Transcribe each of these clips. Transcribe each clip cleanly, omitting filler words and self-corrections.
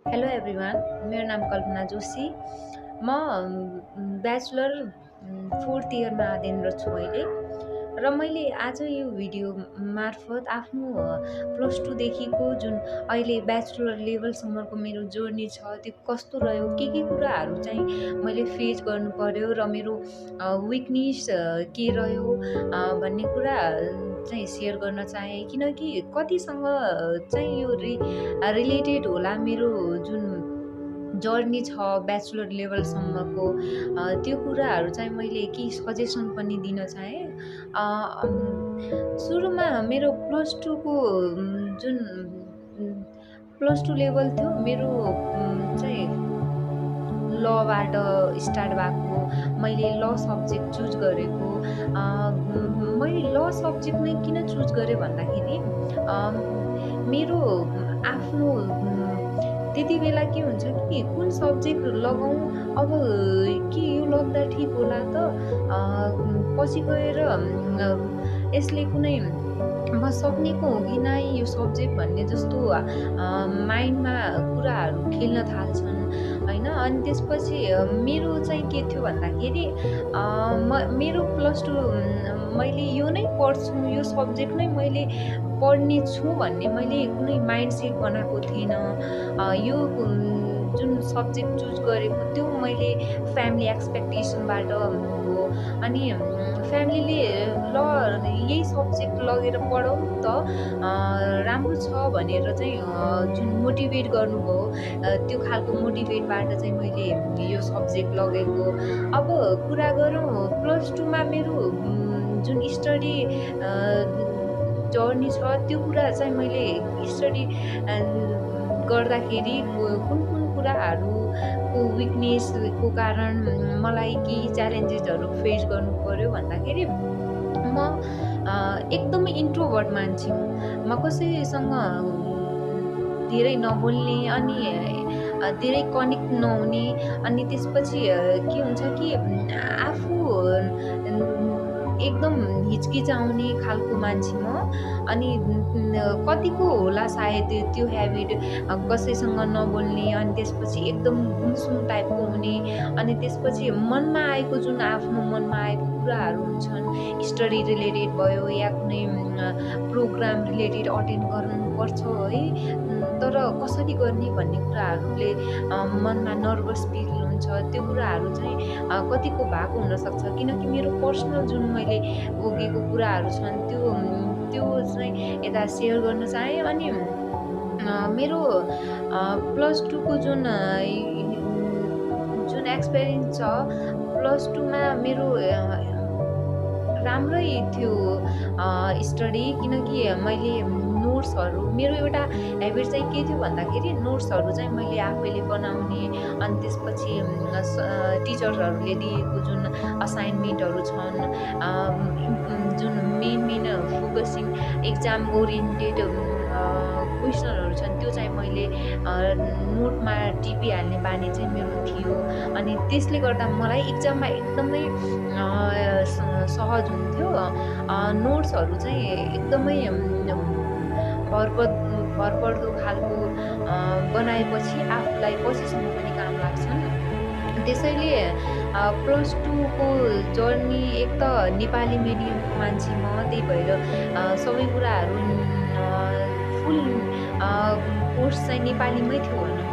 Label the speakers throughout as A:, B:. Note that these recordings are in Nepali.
A: हेलो एभ्रिवान, मेरो नाम कल्पना जोशी। म ब्याचलर फोर्थ इयरमा अध्ययनरत छु अहिले। र मैले आज यो भिडियो मार्फत आफ्नो प्लस टूदेखिको जुन अहिले ब्याचलर लेभलसम्मको मेरो जर्नी छ त्यो कस्तो रह्यो, के कुराहरू चाहिँ मैले फेस गर्नु पर्यो र मेरो विकनेस के रह्यो भन्ने कुरा चाहिँ सेयर गर्न चाहेँ। किनकि कतिसँग चाहिँ यो रिलेटेड होला मेरो जुन जर्नी छ ब्याचलर लेभलसम्मको, त्यो कुराहरू चाहिँ मैले केही सजेसन पनि दिन चाहेँ। सुरुमा मेरो प्लस टूको जुन प्लस टू लेभल थियो मेरो चाहिँ लबाट स्टार्ट भएको। मैले ल सब्जेक्ट चुज गरेको। मैले ल सब्जेक्ट नै किन चुज गरेँ भन्दाखेरि मेरो आफ्नो त्यति बेला के हुन्छ कि कुन सब्जेक्ट लगाउँ, अब के यो लाग्दा ठिक होला त पछि गएर यसले कुनै म सक्नेको हो कि नै यो सब्जेक्ट भन्ने जस्तो माइन्डमा कुराहरू खेल्न थाल्छन् होइन। अनि त्यसपछि मेरो चाहिँ के थियो भन्दाखेरि मेरो प्लस टू मैले यो नै पढ्छु, यो सब्जेक्ट नै मैले पढ्ने छु भन्ने मैले कुनै माइन्ड सेट बनाएको थिइनँ। यो जुन सब्जेक्ट चुज गरेको त्यो मैले फ्यामिली एक्सपेक्टेसनबाट हो। अनि फ्यामिलीले ल यही सब्जेक्ट लगेर पढौँ त राम्रो छ भनेर चाहिँ जुन मोटिभेट गर्नुभयो, त्यो खालको मोटिभेटबाट चाहिँ मैले यो सब्जेक्ट लगेको। अब कुरा गरौँ प्लस टूमा मेरो जुन स्टडी जर्नी छ त्यो कुरा चाहिँ मैले स्टडी गर्दाखेरि कुन कुन कुराहरूको विकनेसको कारण मलाई केही च्यालेन्जेसहरू फेस गर्नु पर्यो भन्दाखेरि म एकदमै इन्ट्रोभर्ट मान्छे हुँ। म कसैसँग धेरै नबोल्ने अनि धेरै कनेक्ट नहुने। अनि त्यसपछि के हुन्छ कि आफू एकदम हिचकिचाउने खालको मान्छे म। अनि कतिको होला सायद त्यो ह्याबिट, कसैसँग नबोल्ने अनि त्यसपछि एकदम गुमसुम टाइपको हुने। अनि त्यसपछि मनमा आएको जुन आफ्नो मनमा आएको कुराहरू हुन्छन्, स्टडी रिलेटेड भयो या कुनै प्रोग्राम रिलेटेड अटेन्ड गर्नुपर्छ है, तर कसरी गर्ने भन्ने कुराहरूले मनमा नर्भस फिल हुन्छ। त्यो कुराहरू चाहिँ कतिको भएको हुनसक्छ, किनकि मेरो पर्सनल जुन मैले भोगेको कुराहरू छन् त्यो चाहिँ यता सेयर गर्न चाहेँ। अनि मेरो प्लस टूको जुन एक्सपिरियन्स छ प्लस टूमा मेरो राम्रै थियो स्टडी। किनकि मैले नोट्सहरू, मेरो एउटा ह्याबिट चाहिँ के थियो भन्दाखेरि नोट्सहरू चाहिँ मैले आफैले बनाउने। अनि त्यसपछि टिचर्सहरूले दिएको जुन असाइनमेन्टहरू छन्, जुन मेन फोकसिङ एक्जाम ओरिएन्टेड क्वेसनहरू छन्, त्यो चाहिँ मैले नोटमा टिपिहाल्ने बानी चाहिँ मेरो थियो। अनि त्यसले गर्दा मलाई एक्जाममा एकदमै सहज हुन्थ्यो। नोट्सहरू चाहिँ एकदमै भरपर्दो खालको बनाएपछि आफूलाई पछिसम्म पनि काम लाग्छन्। त्यसैले प्लस टूको जर्नी, एक त नेपाली मिडियमको मान्छे म, त्यही भएर सबै कुराहरू फुल कोर्स चाहिँ नेपालीमै थियो भनौँ।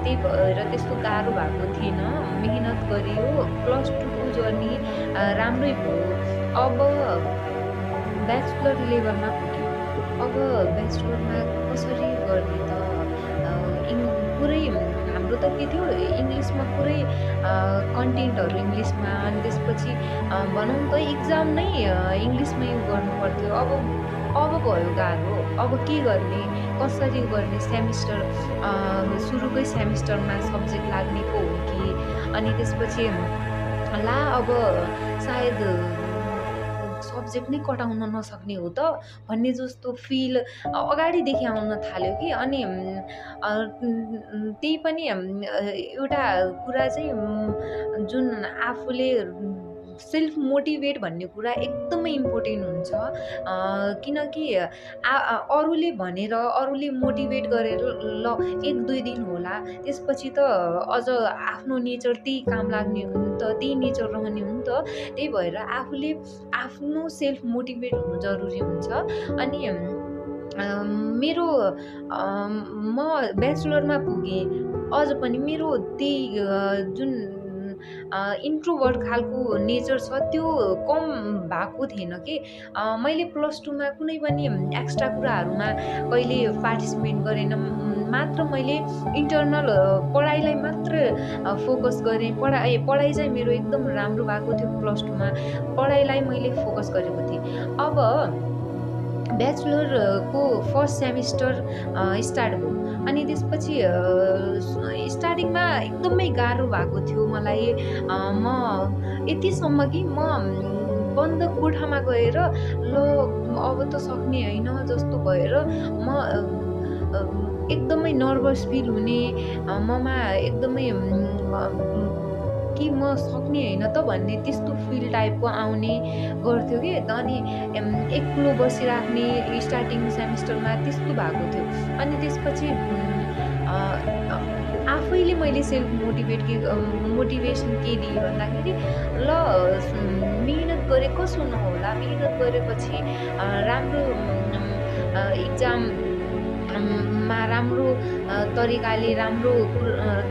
A: त्यही भएर त्यस्तो गाह्रो भएको थिएन, मेहनत गरियो। प्लस टूको जर्नी राम्रै भयो। अब ब्याचलर लेभलमा पुग्यो। अब ब्याचलरमा कसरी गर्ने त पुरै हाम्रो त के थियो, इङ्ग्लिसमा पुरै कन्टेन्टहरू इङ्ग्लिसमा। अनि त्यसपछि भनौँ त इक्जाम नै इङ्ग्लिसमै गर्नु पर्थ्यो। अब भयो गाह्रो। अब के गर्ने, कसरी गर्ने, सेमिस्टर सुरुकै सेमिस्टरमा सब्जेक्ट लाग्ने पो हो कि। अनि त्यसपछि ला अब सायद सब्जेक्ट नै कटाउन नसक्ने हो त भन्ने जस्तो फिल अगाडिदेखि आउन थाल्यो कि। अनि त्यही पनि एउटा कुरा चाहिँ जुन आफूले सेल्फ मोटिभेट भन्ने कुरा एकदमै इम्पोर्टेन्ट हुन्छ। किनकि अरूले भनेर अरूले मोटिभेट गरेर ल 1-2 दिन होला, त्यसपछि त अझ आफ्नो नेचर त्यही काम लाग्ने हो नि त, त्यही नेचर रहने हो नि त। त्यही भएर आफूले आफ्नो सेल्फ मोटिभेट हुनु जरुरी हुन्छ। अनि मेरो म ब्याचलरमा पुगेँ, अझ पनि मेरो त्यही जुन इन्ट्रोभर्ट खालको नेचर छ त्यो कम भएको थिएन कि। मैले +2 मा कुनै पनि एक्स्ट्रा कुराहरूमा कहिले पार्टिसिपेट गरेन। मात्र मैले इन्टर्नल पढाइलाई मात्र फोकस गरेँ। पढाइ चाहिँ मेरो एकदम राम्रो भएको थियो +2 मा। पढाइलाई मैले फोकस गरेको थिएँ। अब ब्याचलरको फर्स्ट सेमिस्टर स्टार्ट भयो। अनि त्यसपछि स्टार्टिङमा एकदमै गाह्रो भएको थियो मलाई। म यतिसम्म कि म बन्द कोठामा गएर ल अब त सक्ने होइन जस्तो भएर म एकदमै नर्भस फिल हुने, ममा एकदमै कि म सक्ने होइन त भन्ने त्यस्तो फिल टाइपको आउने गर्थ्यो कि। अनि एक्लो बसिराख्ने स्टार्टिङ सेमिस्टरमा त्यस्तो भएको थियो। अनि त्यसपछि आफैले मैले सेल्फ मोटिभेसन के दिएँ भन्दाखेरि ल मेहनत गरे कसो नहोला, मेहनत गरेपछि राम्रो इक्जाम मा राम्रो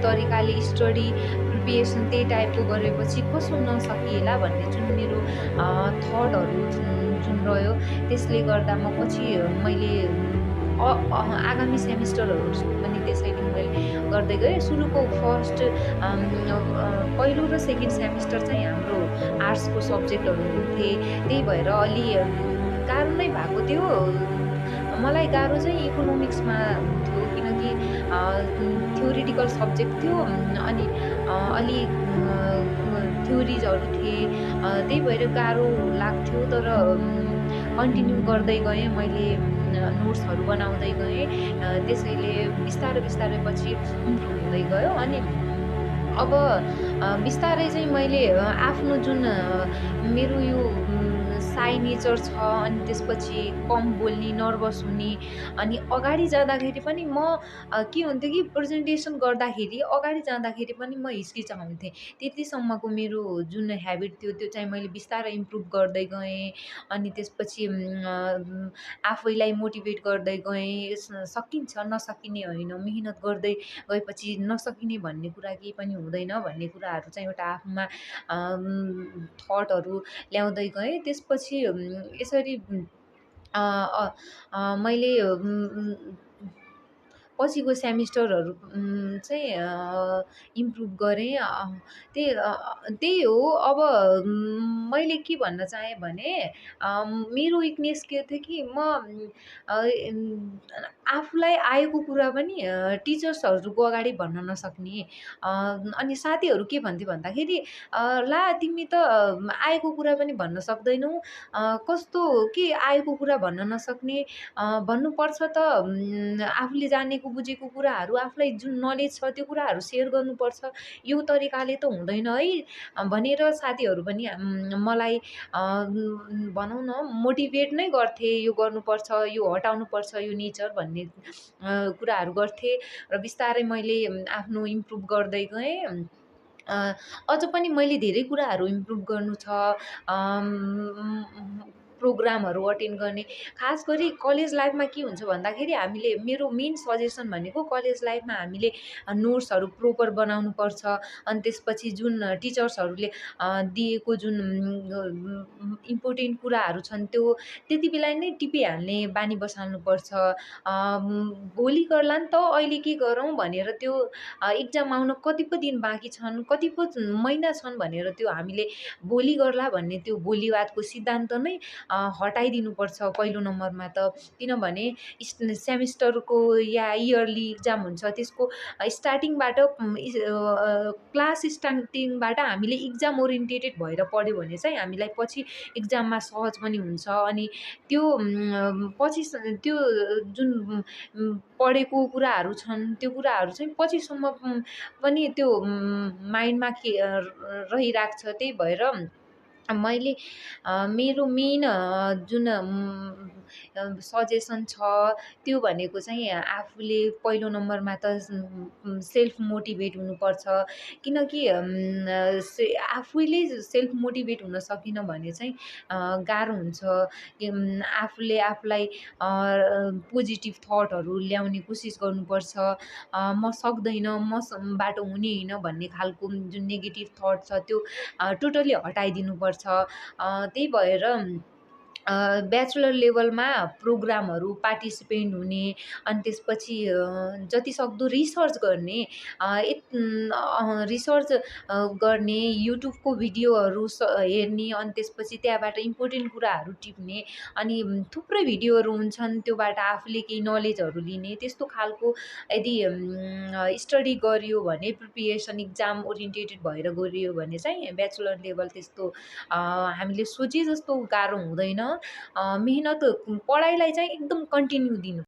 A: तरिकाले स्टडी प्रिपरेसन त्यही टाइपको गरेपछि कसो नसकिएला भन्ने जुन मेरो थटहरू जुन रह्यो, त्यसले गर्दा म पछि मैले आगामी सेमिस्टरहरू पनि त्यसैले मैले गर्दै गएँ। सुरुको फर्स्ट पहिलो र सेकेन्ड सेमिस्टर चाहिँ हाम्रो आर्ट्सको सब्जेक्टहरू थिए, त्यही भएर अलि गाह्रो नै भएको थियो। मलाई गाह्रो चाहिँ इकोनोमिक्समा थियो, किनकि थ्योरिटिकल सब्जेक्ट थियो। अनि अलि थ्योरिजहरू थिए, त्यही भएर गाह्रो लाग्थ्यो। तर कन्टिन्यू गर्दै गएँ, मैले नोट्सहरू बनाउँदै गएँ। त्यसैले बिस्तारै पछि इम्प्रुभ हुँदै गयो। अनि अब बिस्तारै चाहिँ मैले आफ्नो जुन मेरो यो साई नेचर छ, अनि त्यसपछि कम बोल्ने, नर्भस हुने, अनि अगाडि जाँदाखेरि पनि म के हुन्थ्यो कि प्रेजेन्टेसन गर्दाखेरि अगाडि जाँदाखेरि पनि म हिचकिचाउँथेँ। त्यतिसम्मको मेरो जुन ह्याबिट थियो त्यो चाहिँ मैले बिस्तारै इम्प्रुभ गर्दै गएँ। अनि त्यसपछि आफैलाई मोटिभेट गर्दै गएँ। सकिन्छ, नसकिने होइन, मेहनत गर्दै गएपछि नसकिने भन्ने कुरा केही पनि हुँदैन भन्ने कुराहरू चाहिँ एउटा आफूमा थटहरू ल्याउँदै गएँ। त्यसपछि यसरी मैले पछिको सेमिस्टरहरू चाहिँ इम्प्रुभ गरेँ। त्यही हो। अब मैले के भन्न चाहेँ भने मेरो विकनेस के थियो कि म आफूलाई आएको कुरा पनि टिचर्सहरूको अगाडि भन्न नसक्ने। अनि साथीहरू के भन्थे भन्दाखेरि ला तिमी त आएको कुरा पनि भन्न सक्दैनौ, कस्तो के आएको कुरा भन्न नसक्ने, भन्नुपर्छ त आफूले जानेको बुझेको कुराहरू, आफूलाई जुन नलेज छ त्यो कुराहरू सेयर गर्नुपर्छ, यो तरिकाले त हुँदैन है भनेर साथीहरू पनि मलाई भनौँ न मोटिभेट नै गर्थे। यो गर्नुपर्छ, यो हटाउनुपर्छ, यो नेचर भन्ने कुराहरू गर्थे। र बिस्तारै मैले आफ्नो इम्प्रुभ गर्दै गएँ। अझ पनि मैले धेरै कुराहरू इम्प्रुभ गर्नु छ। प्रोग्रामहरू अटेन्ड गर्ने, खास गरी कलेज लाइफमा के हुन्छ भन्दाखेरि हामीले, मेरो मेन सजेसन भनेको कलेज लाइफमा हामीले नोट्सहरू प्रोपर बनाउनुपर्छ। अनि त्यसपछि जुन टिचर्सहरूले दिएको जुन इम्पोर्टेन्ट कुराहरू छन् त्यो त्यति बेला नै टिपिहाल्ने बानी बसाल्नुपर्छ। भोलि गर्ला नि त, अहिले के गरौँ भनेर त्यो इक्जाम आउन कति पो दिन बाँकी छन्, कति पो महिना छन् भनेर त्यो हामीले भोलि गर्ला भन्ने त्यो भोलिवादको सिद्धान्त नै हटाइदिनुपर्छ पहिलो नम्बरमा त। किनभने सेमिस्टरको या इयरली इक्जाम हुन्छ, त्यसको स्टार्टिङबाट क्लास स्टार्टिङबाट हामीले इक्जाम ओरिएन्टेटेड भएर पढ्यो भने चाहिँ हामीलाई पछि इक्जाममा सहज पनि हुन्छ। अनि त्यो पछि त्यो जुन पढेको कुराहरू छन् त्यो कुराहरू चाहिँ पछिसम्म पनि त्यो माइन्डमा रहिराख्छ। त्यही भएर मैले मेरो मेन जुन सजेसन छ त्यो भनेको चाहिँ आफूले पहिलो नम्बरमा त सेल्फ मोटिभेट हुनुपर्छ। किनकि आफैले सेल्फ मोटिभेट हुन सकिनँ भने चाहिँ गाह्रो हुन्छ। आफूले आफूलाई पोजिटिभ थटहरू ल्याउने कोसिस गर्नुपर्छ। म सक्दैन, मबाट हुने होइन भन्ने खालको जुन नेगेटिभ थट छ त्यो टोटली हटाइदिनुपर्छ। त्यही भएर ब्याचलर लेभलमा प्रोग्रामहरू पार्टिसिपेन्ट हुने, अनि त्यसपछि जतिसक्दो रिसर्च गर्ने, रिसर्च गर्ने, युट्युबको भिडियोहरू हेर्ने, अनि त्यसपछि त्यहाँबाट इम्पोर्टेन्ट कुराहरू टिप्ने, अनि थुप्रै भिडियोहरू हुन्छन् त्योबाट आफूले केही नलेजहरू लिने, त्यस्तो खालको यदि स्टडी गरियो भने, प्रिपरेसन इक्जाम ओरिएन्टेटेड भएर गरियो भने चाहिँ ब्याचलर लेभल त्यस्तो हामीले सोचे जस्तो गाह्रो हुँदैन। मेहनत पढाइलाई चाहिँ एकदम कन्टिन्यू दिनु